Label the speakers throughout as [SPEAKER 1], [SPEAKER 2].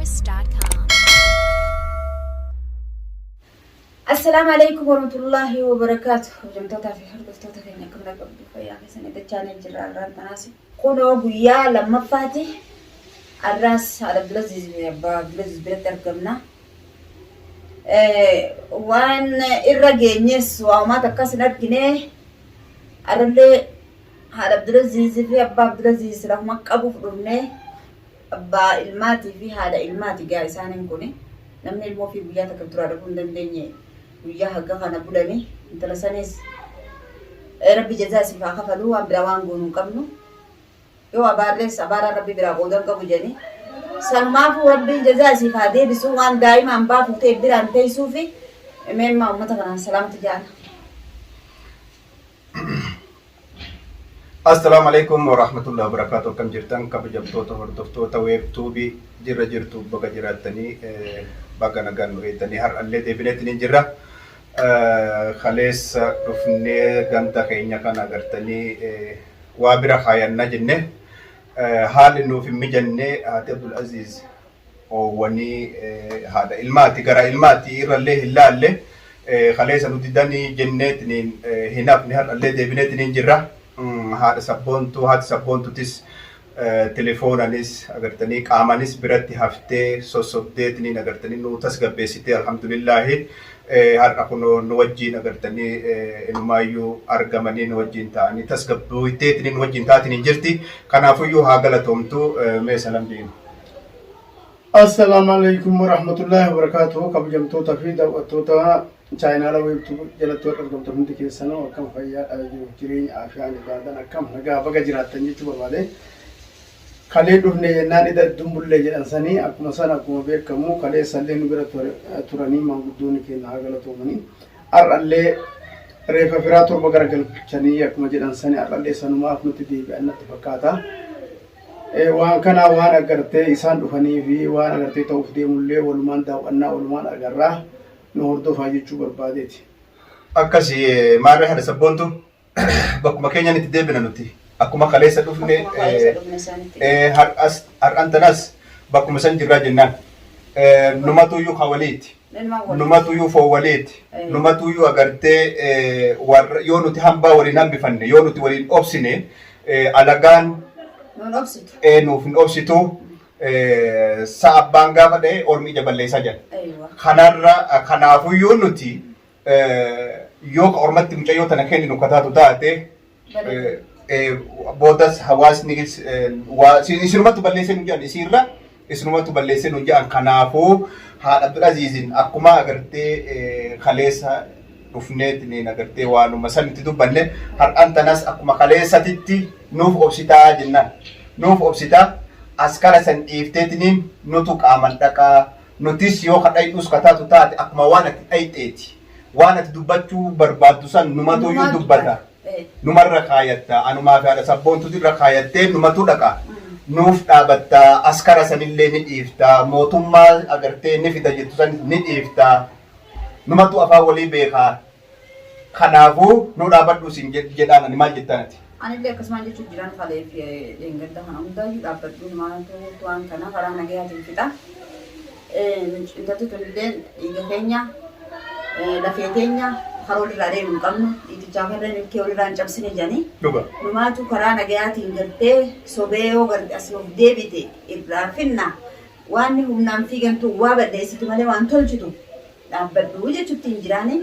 [SPEAKER 1] Chris.com.
[SPEAKER 2] Assalaamu alaikum warahmatullaahi wabarakaatu. Kabajamtootaa fi hordoftoota keenya akkam nagaa qabdu fayyaa keessan eeggachaa jirra arraan tanaas. Kunoo guyyaa lammaffaati. Arraas haadha Abdulaziz fi abbaa Abdulaziz biratti argamna. Waan irra geenyes waa homaa takkas hin argine. Arrallee haadha Abdulaziz fi abbaa Abdulaziz lafuma qabuuf dhufne. Abbaa ilmaatii fi haadha ilmaati gaa isaaniin kuni. Namni ilmoo ofii guyyaa takka duraa dhabuu hin dandeenye guyyaa hagga kana bulani intala sanis rabbi jazaa isiif haa kafalu waan biraa waan goonu hin qabnu. Yoo abaarrees abaaraan rabbi biraa qooda hin qabu jedhani. Sanumaafuu rabbiin jazaa isiif haa deebisu waan daa'imaan baafuuf ta'e biraan teessuufi meemmaa uummata kanaan salaamti jaala.
[SPEAKER 3] Assalaamu alaikum warahmatullahi wabarakatuh. Akkam jirtan kabajamtoota hordoftoota weeb tuubii jirra jirtu baga jiraattanii baga nagaan nu eegdanii har'allee deebineetiin hin jirra. Kaleessa dhufnee ganda keenya kana agartanii waa bira kaayanna jenne haalli nuuf hin mijanne haati Abdul Aziz oowwanii haadha ilmaati gara ilmaati irrallee hin laalle kaleessa nu didanii jenneetiniin hin hafne har'allee deebineetiniin jirra. Haadha sabboontuu haati sabboontutis telefoonanis agartanii qaamanis biratti haftee sossobdeetiniin agartanii nu tasgabbeessitee alhamdulillaahi har'a kunoo nu wajjiin agartanii inumaayyuu argamanii nu wajjiin ta'anii tasgabbeessiteetiniin nu wajjiin taatiniin jirti. Kanaafuyyuu haa galatoomtu mee salam jedhin.
[SPEAKER 4] Assalaamu alaikum warahmatullaahi wabarakaatuhu kabajamtoota fi daawwattoota chaayinaala weebtuu jalatti warra argamtan hundi keessanuu akkam fayyaa jiruuf jireenya aafiyaan ibaadan akkam nagaa baga jiraattan jechuu barbaade. Kalee dhufne jennaan ida idduun bullee jedhan sanii akkuma sana akkuma beekamu kaleessallee nu bira turanii maanguddoonni keenya haa galatoomanii. Har'allee reeffa firaa torba garagalchanii akkuma jedhan sanii har'allee sanumaaf nutti deebi'an natti fakkaata. Waan kanaa waan agartee isaan dhufanii fi waan agartee ta'uuf deemullee walumaan daaw'annaa walumaan agarraa nu hordofaa jechuu barbaadeeti.
[SPEAKER 3] Akkasi maarree haadha sabboontu bakkuma keenyan itti deebina nuti akkuma kaleessa dhufne
[SPEAKER 2] Akkuma kaleessa dhufne isaanitti.
[SPEAKER 3] Har'as har'an tanas bakkuma san jirraa jennaan numatuyyuu kawaliiti. Numatuyyuu foon waliiti. Numatuyyuu agartee warra yoo nuti hambaa waliin hambifanne yoo nuti waliin obsine alagaan
[SPEAKER 2] Nuun obsitu.
[SPEAKER 3] nuuf hin obsitu sa abbaan gaafa dha'e ormi ija balleessaa jedha.
[SPEAKER 2] Aywa.
[SPEAKER 3] Kanarra kanaafuyyuu nuti yoo ka ormatti mucayyoo tana kenninu kataatu taate Boodas hawaasni isinumatu balleessee nu jedhan isiirra isinumatu balleessee nu jedhan kanaafuu haadha Abdul akkuma agartee kaleessa dhufneetiin agartee waanuma sanitti dubbanne har'aan tanas akkuma kaleessatitti nuuf obsitaa jennaan nuuf obsitaa askara san dhiifteetiniin nutu qaaman dhaqaa nutis yoo ka dhayxuus ka taatu taate akkuma waan ati dhayxeeti waan ati dubbachuu barbaaddu san numatuyyuu
[SPEAKER 2] Numaa
[SPEAKER 3] dubbata.
[SPEAKER 2] dubbata. Eh.
[SPEAKER 3] Numarra kaayatta. Anumaa fi haadha sabboontutu irra kaayattee numatu dhaqa. Nuuf dhaabatta. Askara sanillee ni dhiifta. Mootummaa agartee ni fida jettu san ni dhiifta. Numatu afaan walii beeka. Kanaafuu nu dhaabadhu siin jedhaan ani maal jettaan ati?
[SPEAKER 2] Anillee akkasumaan jechuun jiran kalee fi dheengadda kana hundaayyuu dhaabbadhu maaltu waan kana karaa nagayaatiin fixa. Intalti tunillee dhiiga keenya lafee teenya karaa walirraa deemu hin qabnu dhiitichaa farreen ilkee walirraa hin cabsine jedhanii.
[SPEAKER 3] Dhuga.
[SPEAKER 2] Numaatu karaa nagayaatiin gartee sobee yoo garte as nuuf deebite irraa finna waan humnaan fiigantu waa balleessitu malee waan tolchitu dhaabbadhu jechutti hin jiraani.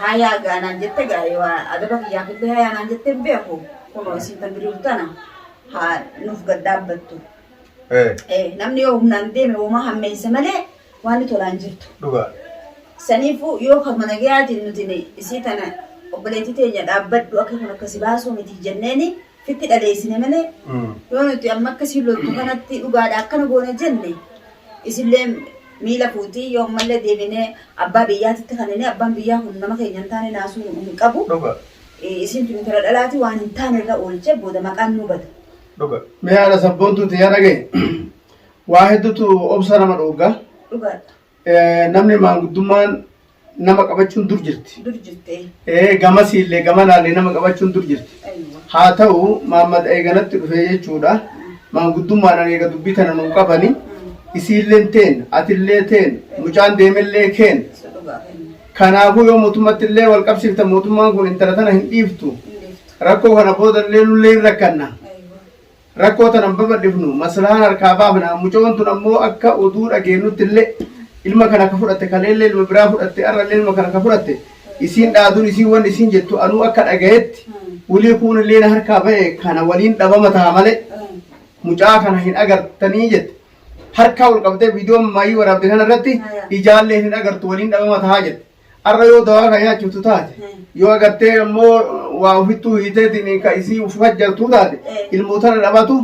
[SPEAKER 2] Hayaa gaa naan jette gaa yoo adaba kiyyaaf illee hayaa naan jette hin beeku. Kunoo isin tan biriirtu tana haa nuuf gad dhaabbattu. Namni yoo humnaan deeme homaa hammeessa malee waan ni tolaan jirtu.
[SPEAKER 3] Dhugaa.
[SPEAKER 2] Saniifuu yoo karuma nagayaatiin nuti isii tana obboleettii teenya dhaabbadhu akka kun akkasi baasuu miti jenneeni fitti dhaleessine malee yoo nuti amma akkasii loltu kanatti dhugaadha akkana goone jenne isillee miila fuutii yoo ammallee deebinee abbaa biyyaatitti kanine abbaan biyyaa kun nama keenya hin taane naasuu hin qabu.
[SPEAKER 3] Dhuga.
[SPEAKER 2] Isin tun intala dhalaati waan hin taane irra oolchee booda maqaan nuu bada.
[SPEAKER 3] Dhuga.
[SPEAKER 4] Mee haadha sabboontuu tiyya dhagaye. Waa hedduutu obsa nama dhoogga.
[SPEAKER 2] Dhugaadha.
[SPEAKER 4] Namni maanguddummaan nama qabachuun dur jirti.
[SPEAKER 2] Dur jirtee.
[SPEAKER 4] Gamasiillee gamanaallee nama qabachuun dur jirti.
[SPEAKER 2] Aywa.
[SPEAKER 4] Haa ta'u Maammad eeganatti dhufee jechuudha. Maanguddummaadhaan eega dubbii tana nuu qabani isiilleen teen atillee teen mucaan deemellee keen
[SPEAKER 2] Isa dhugaa kenna.
[SPEAKER 4] kanaafuu yoo mootummatti illee wal qabsiiftan mootummaan kun intala tana hin dhiiftu
[SPEAKER 2] Hin dhiiftu.
[SPEAKER 4] rakkoo kana booda illee nullee hin rakkanna
[SPEAKER 2] Aywa.
[SPEAKER 4] rakkoo tana hin babal'ifnu maslahaan harkaa baafna mucoon tun ammoo akka oduu dhageennutti illee ilma kana ka fudhatte kaleellee ilma biraa fudhatte arrallee ilma kana ka fudhatte isiin dhaaduun isiin wanni isiin jettu anuu akka dhagayetti wulii kuun illee na harkaa ba'e kana waliin dhabama ta'a malee mucaa kana hin agartanii jette harkaa ol qabdee viidiyoo maayii waraabde kana irratti ijaallee hin agartu waliin dhabama ta'a jette arra yoo dawaa kan nyaachiftu taate yoo agartee immoo waa ofittuu hiiteetiin ka isii uf hajjartuu taate ilmoo tana dhabatu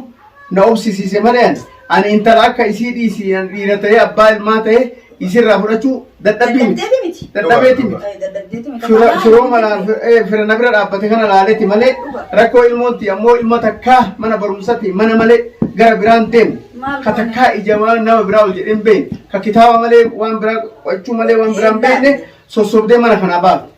[SPEAKER 4] na obsisiise malee ani ani intala akka isii dhiisii ani dhiira ta'ee abbaa ilmaa ta'ee isirraa fudhachuu dadhabbii miti.
[SPEAKER 2] Dadhabdeeti miti.
[SPEAKER 4] Dadhabeeti miti.
[SPEAKER 2] Ay, dadhabdeeti miti.
[SPEAKER 4] Fira firoo mana fira na bira dhaabbate kana laaleeti malee rakkoo ilmoonti ammoo ilma takkaa mana barumsati mana malee gara biraan deemu
[SPEAKER 2] Maal
[SPEAKER 4] ka takkaa ija waan nama biraa ol jedhee hin beekne ka kitaaba malee waan biraa qo'achuu malee waan biraa hin beekne sossobdee mana kanaa baafte.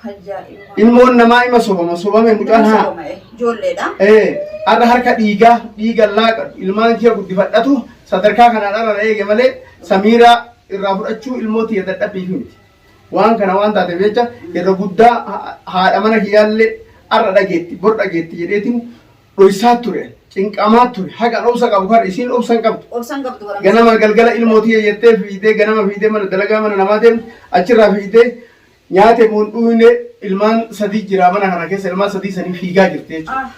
[SPEAKER 2] Ajaa'iba.
[SPEAKER 4] Ilmoon namaa ima sobama sobame mucaan haa.
[SPEAKER 2] Sobama, eh. Ijoolleedha.
[SPEAKER 4] Ee, har'a harka dhiigaa dhiiga laaqa ilmaan kiyya guddifadhatu sadarkaa kanaan har'a na eege malee Samiiraa irraa fudhachuu ilmoo tiyya dadhabbiif miti. Waan kana waan taateef jecha irra guddaa haadha mana kiyyaallee har'a dhageetti bor dhageetti jedheetiin dhoysaa ture cinqamaa ture haqa obsa qabu kana isiin obsa hin qabdu.
[SPEAKER 2] Obsa hin qabdu bara.
[SPEAKER 4] Ganama galgala ilmoo tiyya jettee fiigdee ganama fiigdee mana dalagaa mana namaa deemte achirraa fiigdee Nyaate moo hin dhuyne ilmaan sadii jira mana kana keessa ilmaan sadii sanii fiigaa jirti jechuudha.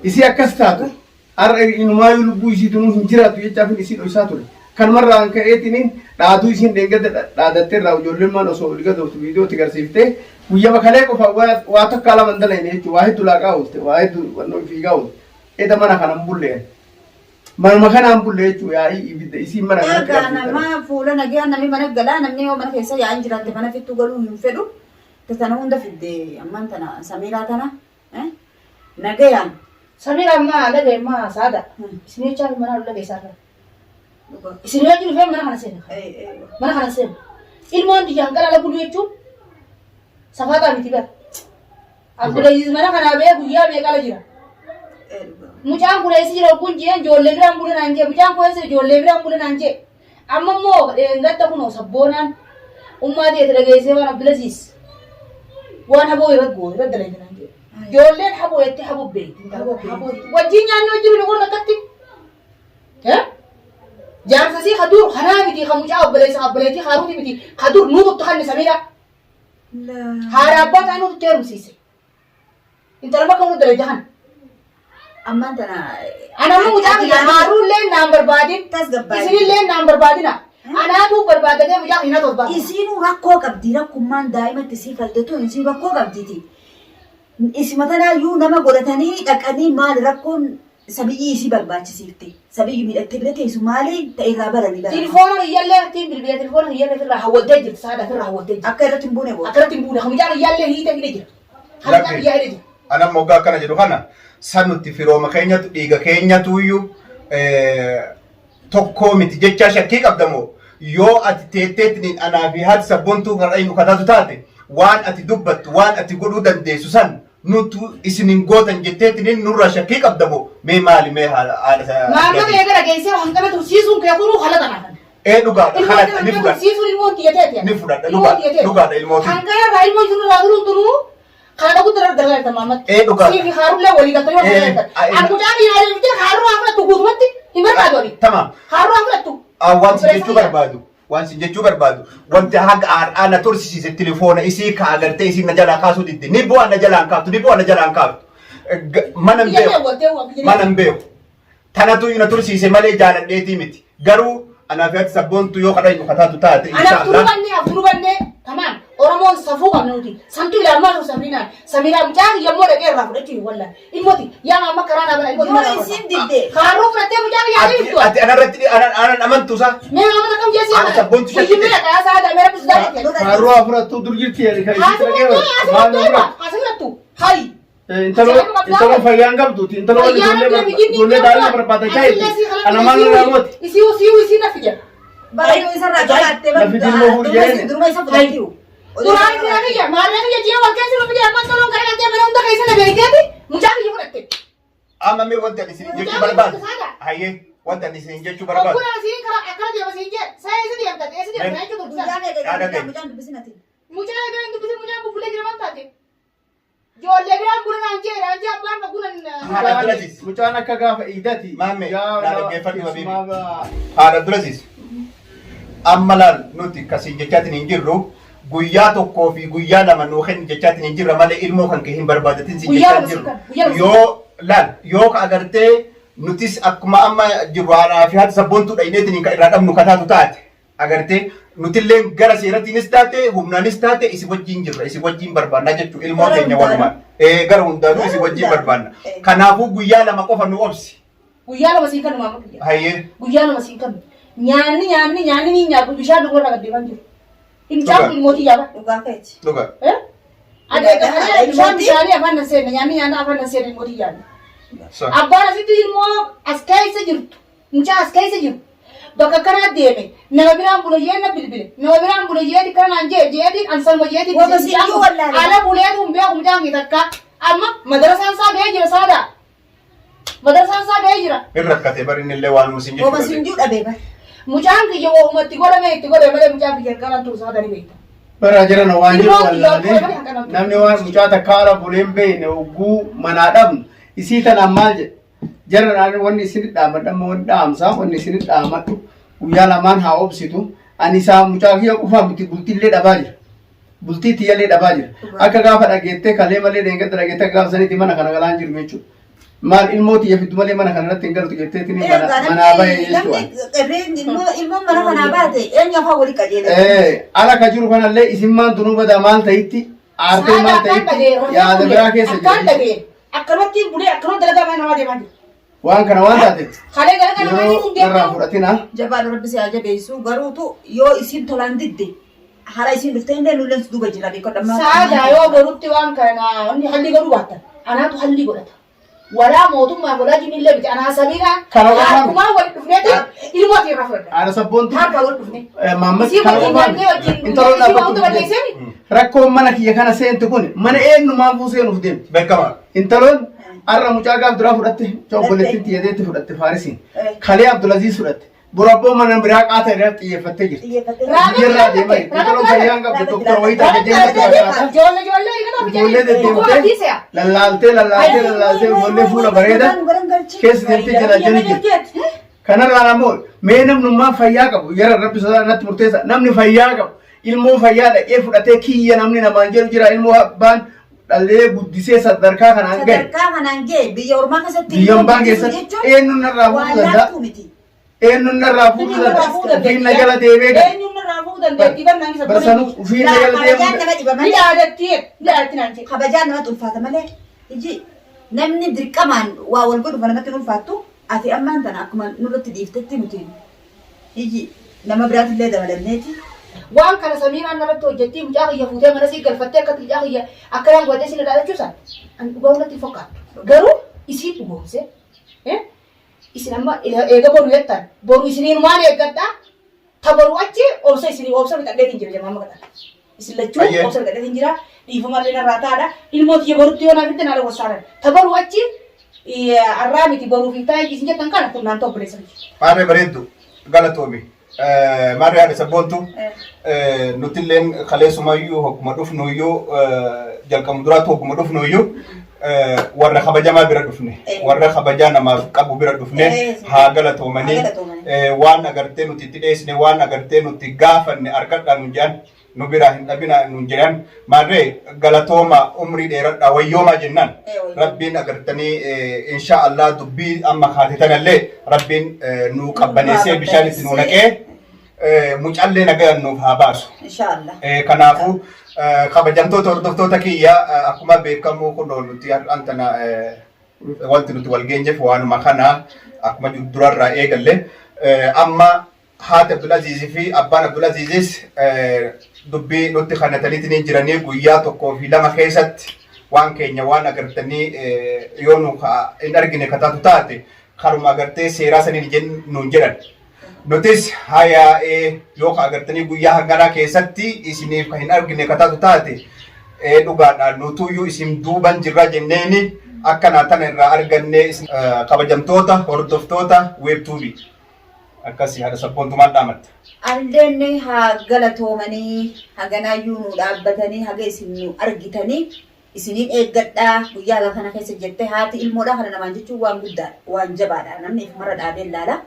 [SPEAKER 4] Isii akkas taatu har'a inumaayyuu lubbuu isii tunuu hin jiraattu jechaafin isii dhoysaa ture. Kanumarraan ka'eetiniin dhaaduu isiin dheengadda dhaadattee irraa ijoolleen osoo ol gadooftu viidiyoo itti garsiiftee guyyama kalee qofa waa takkaa lama hin dalayne jechuudha. Waa hedduu laaqaa oolte waa hedduu wannoo fiigaa oolte. Eda mana kana hin bulleen. Manuma kanaan bulle jechuun yaa'ii ibidda isiin mana kanatti
[SPEAKER 2] Egaa
[SPEAKER 4] qabsiiftan.
[SPEAKER 2] nama fuula nagaa namni mana galaa namni yoo mana keessa yaa'an jiraatte mana fittuu galuu hin fedhu. Tana hunda fidde ammaan tana Samiiraa tana eh, nagayaan.
[SPEAKER 1] Samira amma laga imma saada. Isin jechaa mana laga isaa irra.
[SPEAKER 2] Dhugaa.
[SPEAKER 1] Isin wajjin dhufee mana kana seena.
[SPEAKER 2] Eh, eh.
[SPEAKER 1] Mana kana seena. Ilmoon diyyaan qalala bulu jechuun safaaxaa miti bara. Abdulaziz mana kanaa ba'ee guyyaa meeqa ala jira?
[SPEAKER 2] Eh, dhugaa.
[SPEAKER 1] Mucaan kun eessa jira ogguun jeen ijoollee biraan bule naan jee. Mucaan kun eessa jira ijoollee biraan bule naan jee. Amma immoo dheengadda kunoo sabboonaan ummaa teete dhageessee waan Abdulaziz waan haboo irra goote irra dalayte naan jee. Ijoolleen haboo jettee haboo beekti.
[SPEAKER 2] Haboo beekti.
[SPEAKER 1] Haboo wajjin nyaanni wajjin hin godhu takkatti. Eh? Jaarsa sii kadur kanaa miti kan mucaa obboleessa obboleettii haaruuti miti kadur nuu tuttu kanni samiidha. Haadha abbaa ta'an nutti heerumsiise. Intala bakka nu dalagde kana.
[SPEAKER 2] Ammaan tana.
[SPEAKER 1] Ana amma mucaa kiyya haaruullee naan barbaadin.
[SPEAKER 2] Tasgabbaa'e.
[SPEAKER 1] Isinillee naan barbaadina. Anaatu barbaadatee mucaa kiyya na tosbaasa.
[SPEAKER 2] Isiinuu rakkoo qabdi rakkummaan daa'imatti sii faltetu isiin rakkoo qabditi. Isuma tanaayyuu nama godhatanii dhaqanii maal rakkoon Sabiyyii isii barbaachisiifte. Sabiyyi miidhattee bira teessu maali ta irraa barani bara.
[SPEAKER 1] Tilfoona kiyyallee ittiin bilbila tilfoona kiyyallee ofirraa hawwattee jirti saada ofirraa hawwattee jirti.
[SPEAKER 2] Akka irratti hin buune goota.
[SPEAKER 1] Akka irratti hin buune kan mucaa kiyyallee hiite hidhe jira. Kan mucaa
[SPEAKER 3] Lakki.
[SPEAKER 1] kiyyaa hidhe jira.
[SPEAKER 3] Ana moggaa akkana jedhu kana san nuti firooma keenyatu dhiiga keenyatuyyuu tokkoo miti jechaa shakkii qabda moo yoo ati teetteetiniin anaa fi haati sabboontuu kan dhaynu kataatu taate waan ati dubbattu waan ati godhuu dandeessu san nutu isin hin gootan jetteetiniin nurraa shakkii qabda moo mee maali mee haala haala
[SPEAKER 1] Maamma eegala geessee hanqana tursiisuun kee kunuu haala kanaa kana.
[SPEAKER 3] Ee dhugaadha
[SPEAKER 1] Ilmoo
[SPEAKER 3] haala
[SPEAKER 1] tana
[SPEAKER 3] ni
[SPEAKER 1] hanqana
[SPEAKER 3] fudhadha
[SPEAKER 1] tursiisuun ilmoon tiyya teeti.
[SPEAKER 3] Ni fudhadha,
[SPEAKER 1] Ilmoon
[SPEAKER 3] dhugaadha,
[SPEAKER 1] tiyya teeti.
[SPEAKER 3] dhugaadha ilmootiin.
[SPEAKER 1] Hanqana irraa ilmoon sun irraa turuun tunuu kana guddaa irra dalagaa jirta maammatti.
[SPEAKER 3] Ee dhugaadha.
[SPEAKER 1] Sii fi haarullee walii galtanii waan
[SPEAKER 3] Ee,
[SPEAKER 1] dalagaa jirtan.
[SPEAKER 3] ee,
[SPEAKER 1] An mucaan yaadee dhuftee haaruu haa fudhattu guutumatti hin barbaadu ani.
[SPEAKER 3] Tamaam.
[SPEAKER 1] Haaruu haa fudhattu.
[SPEAKER 3] Ah, waan sin jechuu barbaadu waan sin jechuu barbaadu wanti haga har'aa na tursiise telefoona isii ka agartee isii na jalaa kaasuu didde ni bu'aa na jalaan kaaftu ni bu'aa na jalaan kaaftu Mana hin beeku mana hin beeku tanatu na tursiise malee jaaladheetii miti garuu anaa fi ati sabboontu yoo kadha hin kataatu taate
[SPEAKER 1] Anaaf turuu
[SPEAKER 3] inshaallah
[SPEAKER 1] bannee afuruu bannee tamaan Oromoon safuu qabna nuti santu ilaamaa jiru samiinaan samiinaa mucaa kiyya immoo dhaqee irraa fudhachuu hin wallaan ilmooti yaa maamma karaa naa bana ilmooti
[SPEAKER 2] Yoo
[SPEAKER 1] mana
[SPEAKER 2] isiin didde.
[SPEAKER 1] Kaarruu fudhattee mucaa kiyya
[SPEAKER 3] ati
[SPEAKER 1] deemtu.
[SPEAKER 3] ati anarratti anan amantu isaa
[SPEAKER 1] Mee maamma akkam jeessi
[SPEAKER 3] Ana sabboontu shakkite.
[SPEAKER 1] Guyyummaa dhaqaa isaa damee rabbi sodaa jette.
[SPEAKER 4] Haaruu afurattuu dur jirti jedhe kan
[SPEAKER 1] Haasii
[SPEAKER 4] isitti
[SPEAKER 1] fudhattee
[SPEAKER 4] dhagee
[SPEAKER 1] haasii
[SPEAKER 4] maal
[SPEAKER 1] fudhattee
[SPEAKER 4] na
[SPEAKER 1] haasii fudhattu hayi.
[SPEAKER 4] Intalo intalo fayyaan qabduuti intalo wal ijoollee ijoollee daa'ima barbaadachaa jirti. Ana maal na raawwati?
[SPEAKER 1] Isii isii isii na fide.
[SPEAKER 2] Baay'ee isarraa qabaattee
[SPEAKER 4] Lafi dilmoo fuudhee
[SPEAKER 2] duruma isa fudhattiyu.
[SPEAKER 1] Duraan fira kiyya maarree kiyya ji'a wal keessa nu fide amma toluun gara galtee mana hunda keessa na beekteeti mucaa kiyya fudhatte.
[SPEAKER 3] Amma mee wanti ani isin jechuu
[SPEAKER 1] Mucaan
[SPEAKER 3] barbaadu.
[SPEAKER 1] kun saada.
[SPEAKER 3] Hayyee wanti ani isin jechuu barbaadu.
[SPEAKER 1] Ogguna asiin karaa akkana deema siin jee. Saa eessa deemta? Eessa deemta jechuun turte.
[SPEAKER 2] Guyyaa meeqa
[SPEAKER 3] Yaada
[SPEAKER 2] mucaan
[SPEAKER 3] gadi.
[SPEAKER 2] mucaan dubbisin ati.
[SPEAKER 1] Mucaa egaa hin dubbisin mucaan bubbulee jira maal taate? Ijoollee biraan bula naan jee naan jee abbaan ogguna.
[SPEAKER 3] Haadha Abdulaziz.
[SPEAKER 4] Mucaan akka gaafa iidati.
[SPEAKER 3] Maammee,
[SPEAKER 4] Yaa-
[SPEAKER 3] naa dhaggeeffadhu habiibi.
[SPEAKER 4] keessumaa
[SPEAKER 3] Haadha Abdulaziz. Amma laal nuti kasiin jechaatiin hin jirru guyyaa tokkoo fi guyyaa lama nuu kenni jechaatiin hin jirra malee ilmoo kan kee hin barbaadatin siin
[SPEAKER 1] Guyyaa
[SPEAKER 3] jechaa
[SPEAKER 1] lama
[SPEAKER 3] hin jirru.
[SPEAKER 1] siin kan- guyyaa lama siin
[SPEAKER 3] Yoo laal yoo ka agartee nutis akkuma amma jirru haadhaa fi haati sabboontuu dhayineetiin kan irraa dhabnu kataatu taate agartee nutillee gara seeratiinis taate humnaanis taate isi wajjin jirra isi wajjin barbaanna jechuu ilmoo
[SPEAKER 2] Gara
[SPEAKER 3] keenya
[SPEAKER 2] hundaanuu.
[SPEAKER 3] walumaan. Gara hundaanuu isi
[SPEAKER 2] Gara
[SPEAKER 3] wajjin
[SPEAKER 2] hundaanuu.
[SPEAKER 3] barbaanna. Kanaafuu guyyaa lama qofa nu obsi.
[SPEAKER 1] Guyyaa lama siin kan maama kiyya.
[SPEAKER 3] Hayyee.
[SPEAKER 1] Guyyaa lama siin kan. Nyaanni nyaanni nyaanni ni nyaatu bishaan dhuguu irraa gaddeemaa jiru. Mucaan kun mootii yaaba.
[SPEAKER 2] Dhugaa keeti.
[SPEAKER 3] Dhuga.
[SPEAKER 1] Adeega kalee bishaan bishaanii afaan nan seenne nyaanni nyaanni afaan nan seenne mootii yaaba. Abbaan asitti ilmoo as keessa jirtu mucaa as keessa jiru bakka kanaa deeme nama biraan bula jee na bilbile nama biraan bula jeeti kana naan jee jeetiin an sanuma jeetiin
[SPEAKER 2] Wama siyyuu wallaale.
[SPEAKER 1] ala buleetu hin beeku mucaan kee takka amma madarasaan isaa ga'ee jira saada madarasaan isaa ga'ee jira
[SPEAKER 3] Hin rakkate bari inni illee waan musin
[SPEAKER 2] Wama
[SPEAKER 3] jechuudha.
[SPEAKER 2] siin jiru dhabee bara.
[SPEAKER 1] mucaan kiyya woomatti godhame itti godhame malee mucaan kiyya qaban turu saada ni beekta.
[SPEAKER 4] Bara jiran waan jiru
[SPEAKER 1] Ilmoo kiyya
[SPEAKER 4] wallaalee
[SPEAKER 1] akkuma kana
[SPEAKER 4] namni waan mucaa takka ala bulee hin beekne hogguu manaa dhabnu isii tanaan maal jedhe jara naan wanni isin dhaamadhu amma wanni dhaamsaa wanni isin dhaamadhu guyyaa lamaan haa obsitu ani isaa mucaa kiyya qofaa miti bultiillee dhabaa jira. Bultii tiyyallee dhabaa jira. Akka gaafa dhageettee kalee malee deengatti dhageettee akka gaafa saniitti mana kana galaan jiru jechuudha. Maal ilmoo tiyya fiddu malee mana kana irratti hin galtu jetteetiin manaa bahe jechuudha.
[SPEAKER 2] Namni ilmoon mana kanaa baate eenyu afaan walii qajeele.
[SPEAKER 4] Ala ka jiru kanallee isin maan tunuu badaa maal ta'itti aartee maal ta'itti yaada biraa keessa
[SPEAKER 1] Akkaan
[SPEAKER 4] jira.
[SPEAKER 1] dhagee akkanumatti bulee akkanumatti dalagaa mana namaa deemaa jira.
[SPEAKER 4] Waan kana waan taate
[SPEAKER 1] Kalee dalagaa namaa
[SPEAKER 4] yeroo
[SPEAKER 1] hin
[SPEAKER 4] irraa
[SPEAKER 1] deemu.
[SPEAKER 4] fudhatina.
[SPEAKER 2] Jabaan rabbi si haa jabeessu garuutu yoo isin tolaan didde haala isin dhuftee illee nulleen si duuba jira beekoo dhammaa.
[SPEAKER 1] Saadaa yoo borutti waan kana wanni hallii godhuu baattan anaatu hallii godhata. Walaa mootummaa walaa jinnillee miti anaa samiidhaa
[SPEAKER 4] Kana waan-
[SPEAKER 1] harkumaa wal dhufneeti ilmoo ati irraa fudhadha.
[SPEAKER 4] Haadha sabboontu
[SPEAKER 1] Harkaa wal dhufne.
[SPEAKER 4] maammas
[SPEAKER 1] Isii
[SPEAKER 4] kana
[SPEAKER 1] wajjin
[SPEAKER 4] qofaan
[SPEAKER 1] nyaannee wajjin
[SPEAKER 4] intaloon
[SPEAKER 1] isii
[SPEAKER 4] dhaabbattu
[SPEAKER 1] waan balleesseemi.
[SPEAKER 4] rakkoon mana kiyya kana seentu kun mana eenyumaan fuu seenuuf deemti.
[SPEAKER 3] Beekama.
[SPEAKER 4] Intaloon har'a mucaa gaaf duraa fudhatte mucaa obboleettiin xiyyateetti fudhatte Faarisiin. Kalee Abdulaziz fudhatte. Borabboo mana biraa qaata irratti xiyyeeffattee jirti. Biyyarraa deemaa jirti. Intaloon fayyaa hin qabdu doktora wayii taate deemte fakkaata.
[SPEAKER 1] Ijoollee ijoollee eegala
[SPEAKER 4] Ijoollee deddeemtee lallaaltee lallaaltee lallaaltee ijoollee fuula bareeda keessa deemtee jala jirti. Kanarraan ammoo mee namnummaan fayyaa qabu yara rabbi sodaa natti murteessa namni fayyaa qabu ilmoo fayyaa dhaqee fudhatee kiyya namni namaan jedhu jira ilmoo abbaan dhallee guddisee sadarkaa kanaan gahe
[SPEAKER 2] Sadarkaa kanaan gahe biyya ormaa keessatti
[SPEAKER 4] biyya ombaa keessatti eenyuun narraa
[SPEAKER 2] waan
[SPEAKER 4] fuudhuu danda'a
[SPEAKER 2] laaftuu miti.
[SPEAKER 4] eenyuun narraa fuudhuu danda'a ofiin na jala deemee gale
[SPEAKER 1] Eenyuun narraa fuudhuu dandeettii barnaan isa
[SPEAKER 4] barsanuu ofiin na jala
[SPEAKER 2] Kabajaan
[SPEAKER 4] deemuu
[SPEAKER 2] nama dhiba
[SPEAKER 1] Ni
[SPEAKER 2] malee.
[SPEAKER 1] dhaadatti ni dhaadatti naan jedhe.
[SPEAKER 2] Kabajaan namatti ulfaata malee. Iji namni dirqamaan waa wal godhu namatti hin ulfaattu ati ammaan tana akkuma nurratti dhiiftetti nuti iji nama biraatillee dabalanneeti.
[SPEAKER 1] Waan kana Samiiraan narratti hojjettii mucaa kiyya fuutee mana sii galfattee akkatti mucaa kiyya akkanaan godhatee sin irraa jechuusan an dhugaa natti hin fakkaattu. Garuu isii dhugoomse isin amma eega boru jettan boru isiniinumaan eeggadha ta boru achi obsa isinii obsa fixadheetiin jira jama amma kadhata. Isin lachuu
[SPEAKER 3] Ayyee.
[SPEAKER 1] obsa fixadheetiin jira dhiifamallee narraa taadha ilmoo tiyya borutti yoo naaf itti naala wassaanan ta boru achi arraa miti boruuf hin taa'e isin jettan kana kun naan ta'u obboleessa miti.
[SPEAKER 3] Maarree bareeddu galatoomi. Maarree haadha sabboontu nutilleen kaleessumayyuu hogguma dhufnuyyuu jalqabu duraatti hogguma dhufnuyyuu warra kabajamaa bira dhufne warra kabajaa namaaf qabu bira dhufne haa galatoomanii
[SPEAKER 2] Haa galatoomanii.
[SPEAKER 3] waan agartee nuti itti dhiyeessine waan agartee nuti gaafanne harkadhaa nun jedhan nu biraa hin dhabina nun jedhan maarree galatooma umrii dheeradhaa wayyoomaa jennaan
[SPEAKER 2] wayyooma.
[SPEAKER 3] rabbiin agartanii insha Allah dubbii amma kaatetanallee rabbiin nu qabbaneessee bishaan itti nu naqee mucallee nagayaan nuuf haa baasu.
[SPEAKER 2] Inshaallah.
[SPEAKER 3] Kanaafuu kabajamtoota hordoftoota kiyya akkuma beekamu kunoo nuti har'aan tana wanti nuti wal geenyeef waanuma kana akkuma durarraa eegalle amma haati Abdulaziz fi abbaan Abdulazizis dubbii nutti kanataniitiin jiranii guyyaa tokkoo fi lama keessatti waan keenya waan agartanii yoo nu hin argine kataatu taate karuma agartee seeraa saniin nuun jedhan. Nutis hayaa'ee yoo ka agartanii guyyaa hanganaa keessatti isiniif kan hin argine kataatu taate dhugaadhaan nutuyyuu isin duuban jirra jenneeni Akkanaa tana irraa argannee kabajamtoota hordoftoota weebtuubii. Akkasii haadha sabboontu maal dhaamatta?
[SPEAKER 2] Anilleen haa galatoomanii haganaayyuu nu dhaabbatanii haga isin nu argitanii isiniin eeggadhaa guyyaa haga kana keessa jette haati ilmoodhaa kana namaan jechuun waan guddaadha waan jabaadha namni ifumarra dhaabee ilaala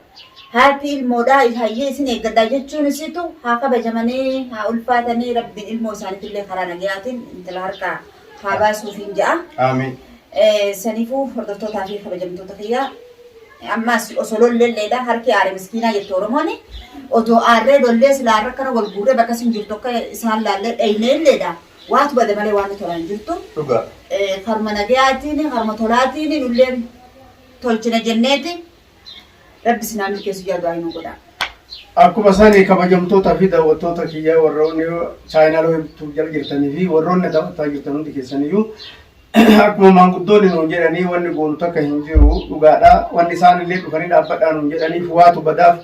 [SPEAKER 2] haati ilmoodhaa hayyee isin eeggadhaa jechuun isitu haa kabajamanii haa ulfaatanii rabbiin ilmoo isaaniitillee karaa nagayaatiin intala harkaa haa baasuufiin ja'a.
[SPEAKER 3] Aamiin.
[SPEAKER 2] Saniifuu hordoftootaa fi kabajamtoota kiyyaa ammas osoo lolleelleedha harki aare miskiinaa jette Oromoon otoo aarree lollee silaa har'a akkana wal guurree bakka isin jirtu akka isaan laallee dhayneelleedha waatu bade malee waan tolaan hin jirtu.
[SPEAKER 3] Dhugaa.
[SPEAKER 2] Karuma nagayaatiin karuma tolaatiin nulleen tolchina jenneeti rabbi isin haa milkeessu jaa du'aa inuu godhaa.
[SPEAKER 4] Akkuma sani kabajamtoota fi daawwattoota kiyyaa warroonni chaayinaala weebtuu jala jirtanii fi warroonni daawwataa jirtan hundi keessaniyyuu akkuma maanguddoonni nuun jedhanii wanni goonu takka hin jiru dhugaadha. Wanni isaan illee dhufanii dhaabbadhaa nuun jedhaniif waatu badaaf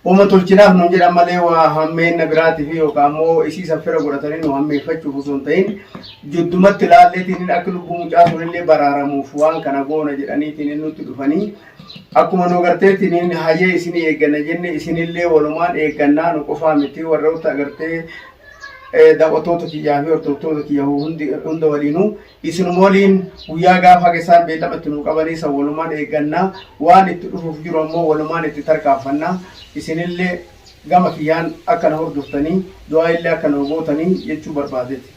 [SPEAKER 4] wama tolchinaaf nuun jedhan malee waa hammeenna biraatii fi yookaan ammoo isii saffira godhatanii nu hammeeffachuuf osoo hin ta'in jiddumatti laalleetiin akka lubbuu mucaa sunillee baraaramuuf waan kana goona jedhaniitiin nutti dhufanii Akkuma nu agarteetiin hayyee isin eegganna jenne isinillee walumaan eeggannaa nu qofaa miti warroota agartee daawwattoota kiyyaa fi hordoftoota kiyya hundi hunda waliinuu isinuma waliin guyyaa gaafa haga isaan beellama itti nu qabanii san walumaan eeggannaa waan itti dhufuuf jiru ammoo walumaan itti tarkaanfannaa isinillee gama kiyyaan akka na hordoftanii du'aa illee akka nu gootanii jechuu barbaadeeti.